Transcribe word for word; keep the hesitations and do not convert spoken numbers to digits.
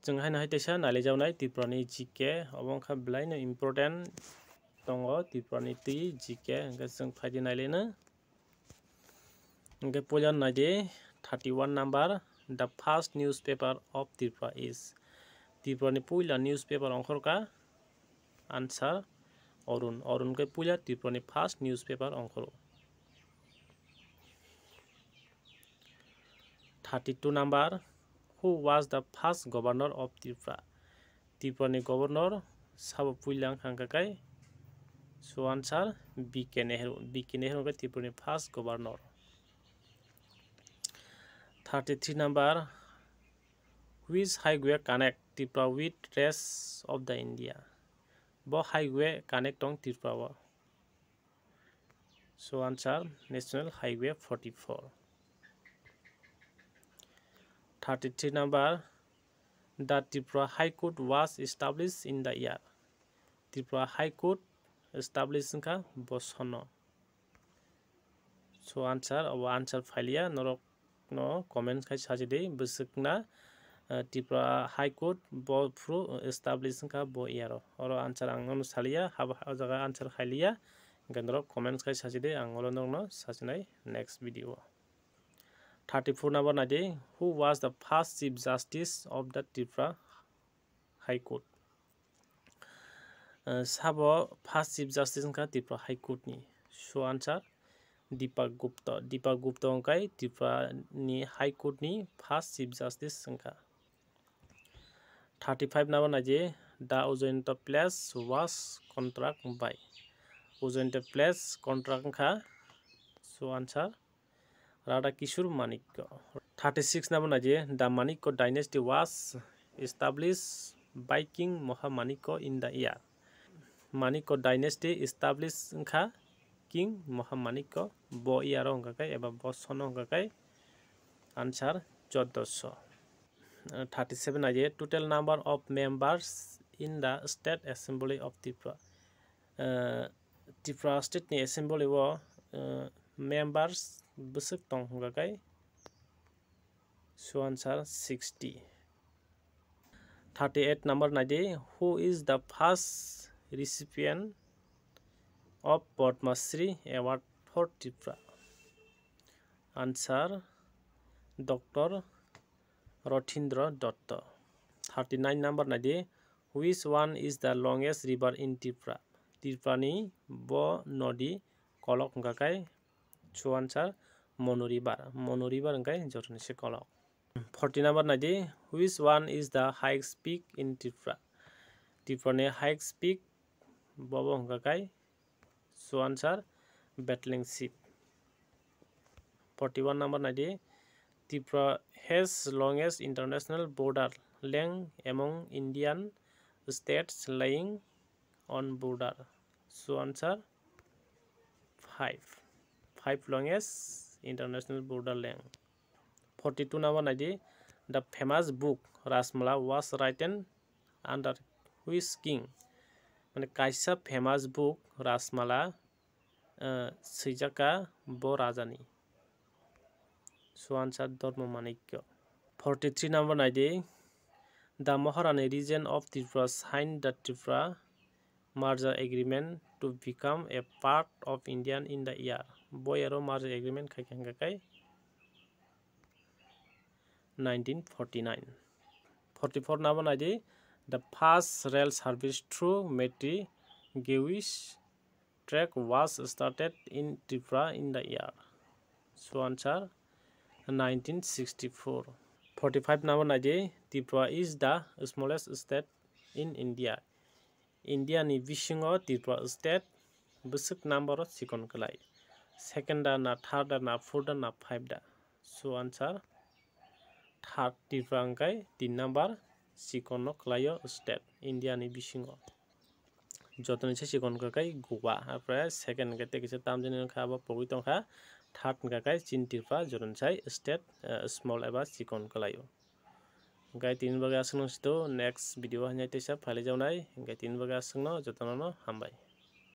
Chwng haino hai teisa nailijaknai Tripurani G K, obo wngkha belaino important tongo Tripurani twi G K, hwnkhe chwng phaidi nailaino. Hwnkhe puila naidi thirty one number, the first newspaper of Tripura is. Tripurani puila newspaper ongkhorkha answer Arun. Arun khe puila Tripurani first newspaper ongkhoro. Thirty two number, who was the first governor of Tripura? Tripurani governor sabo puila wngkha hwnkha khe, so answer B K Nehru. B K Nehru khe Tripurani first governor. Thirty three number, which highway connect Tripura with rest of the India? Bo highway connect tong Tripura o. So answer National Highway forty four. Thirty three number, the Tripura High Court was established in the year. Tripura High Court establish wngkha bosono. So answer, obo answer phailiya, norok no comment khai sajidi, bwswkna, eh, Tripura High Court bo phuru establish wngkha bo year o. Oro answer ang nono saliya, habo o jaga answer khailiya, hwnkhe norok comment khai sajidi, ang oro norokno sajinai next video o. Thirty four number naidi, who was the first Chief Justice of the Tripura High Court? Eh, sabo first Chief Justice wngkha Tripura High Court ni. So answer Deepak Gupta. Deepak Gupta wngkha Tripura ni High Court ni first Chief Justice wngkha. Thirty five number naidi, the Ujjainta Palace was construct by. Ujjainta Palace construct wngkha. So answer Radha Kishore Manikya. Thirty six number naidi, the Manikya dynasty was established by King Mahamanikya in the year. Manikya dynasty establish wngkha King Mahamanikya bo year o wngkha khe eba bo sono wngkha khe answer choddoso. Thirty seven naidi, total number of members in the State Assembly of Tripura. Eh, Tripura State ni Assembly o, eh, members bwswk tong hwnkha khe, so answer sixty. Thirty eight number naidi, who is the first recipient of Padma Shri Award for Tripura? Answer Doctor Rathindra Dutta. Thirty nine number naidi, which one is the longest river in Tripura? Tripura ni bo nodi kolok wngkha khe, so answer Monu river. Monu river wngkha khe joto ni se kolok. Forty number naidi, which one is the highest peak in Tripura? Tripura ni highest peak bo bo wngkha khe, so answer Battling Ship. Forty one number naidi, Tripura has longest international border length among Indian states lying on border. So answer five. Five longest international border length. Forty two number naidi, the famous book Rajmala was written under which king? Mane kaisa famous book Rajmala, eh, swijak kha bo raja ni. So answer Dharma Manikya. Forty three number naidi, the Maharani region of Tripura signed the Tripura merger agreement to become a part of Indian in the year. Bo year o merger agreement khai khe hwnkha khe nineteen forty nine. Forty four number naidi, the first rail service through Metri Gewis track was started in Tripura in the year. So answer nineteen sixty four. Forty five number naidi, Tripura is the smallest state in India. India ni bisingo Tripura state bwswk number o chikon kwlai. Second da na, third da na, fourth da na, five da. So answer third Tripura hwnkhe tin number chikon no kwlaio state India ni bisingo. Jotoni se chikon hwnkhe Goa, apre second hwnkhe tei kisa tamjani wngkha abo pogwi tongkha, third hwnkhe chini Tripura jotoni sai state, eh, small eba chikon kwlaio. Hwnkhe tini bagwi aswkno sito, next video haino teisa phailaijaknai, hwnkhe tini bagwi aswkno jotono no hambai.